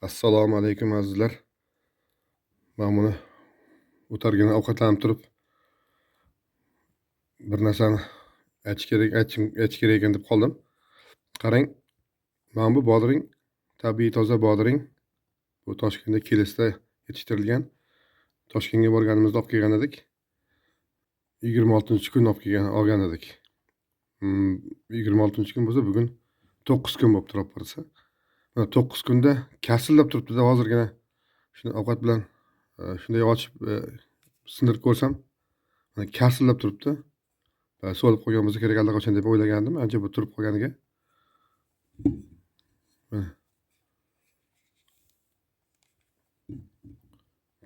Assalomu alaykum azizlar. Men buni o'targina ovqatlanib turib bir narsani aytish kerak, aytish kerak ekan deb qoldim. Qarang, mana bu bodring, tabiiy toza bodring. Bu Toshkentda Kelisda yetishtirilgan. Toshkentga borganimizda olib kelgan edik. 26-kun olib kelgan, olgan edik. 26-kun bo'lsa, bugun 9 kun bo'lib turib borsa. Mana 9 kunda kasillab turibdi-da hozirgina. Shuni ovqat bilan shunday ochib sindirib ko'rsam, mana kasillab turibdi. So'lib qolgan bo'lsa kerak allaqachon deb o'ylagandim, ancha bu turib qolganiga. Mana.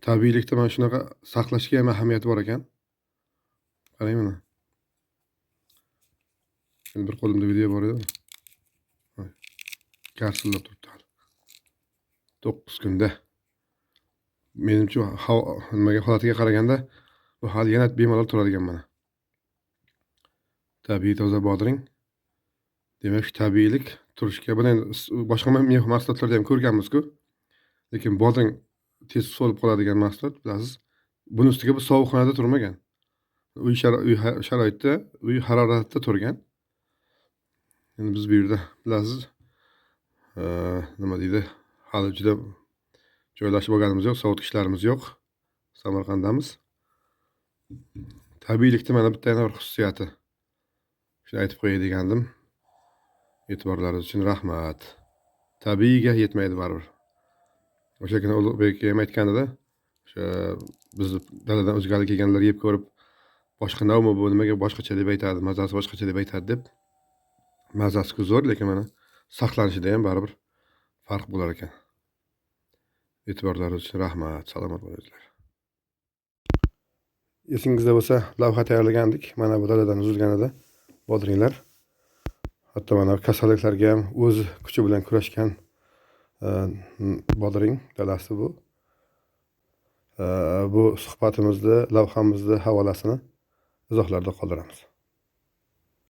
Tabiiylikda mana shunaqa saqlashga ham ahamiyati bor ekan. Qarang mana. Endi bir qo'limda video bor edi. Karsillab turibdi hali. 9 kunda. Menimcha nimaga holatiga qaraganda bu hali yana bemalol turadigan mana. Tabiiy toza bodring. Demak, shu tabiiylik turishga, buni endi boshqa mahsulotlarda ham ko'rganmiz-ku. Lekin bodring tez so'lib qoladigan mahsulot, bilasiz. Buni ustiga bu sovuqxonada turmagan. Uy sharoitda, uy haroratida turgan. Endi biz bu yerda bilasiz, nima deydi, hali juda joylashib olganimiz yo'q, sovutgichlarimiz yo'q. Samarqanddamiz. Tabiiylikda mana bitta yana bir xususiyati. Shuni aytib qo'yay degandim. E'tiborlaringiz uchun rahmat. Tabiiyga yetmaydi baribir. O'sha kuni Ulug'bek ham aytgan edi. O'sha bizni daladan o'zgalik kelganlar yeb ko'rib, boshqa navmi bu, nimaga boshqacha deb aytadi, mazasi boshqacha deb aytadi deb. Mazasi-ku zo'r, lekin mana saqlanishida ham baribir farq bo'lar ekan. E'tiborlaringiz uchun rahmat. Salomat bo'linglar. Esingizda bo'lsa, lavha tayyorlagandik. Mana bu daladan uzilgan edi bodringlar. Hatto mana kasalliklarga ham o'z kuchi bilan kurashgan bodring dalasi bu. Bu suhbatimizni, lavhamizni havolasini izohlarda qoldiramiz.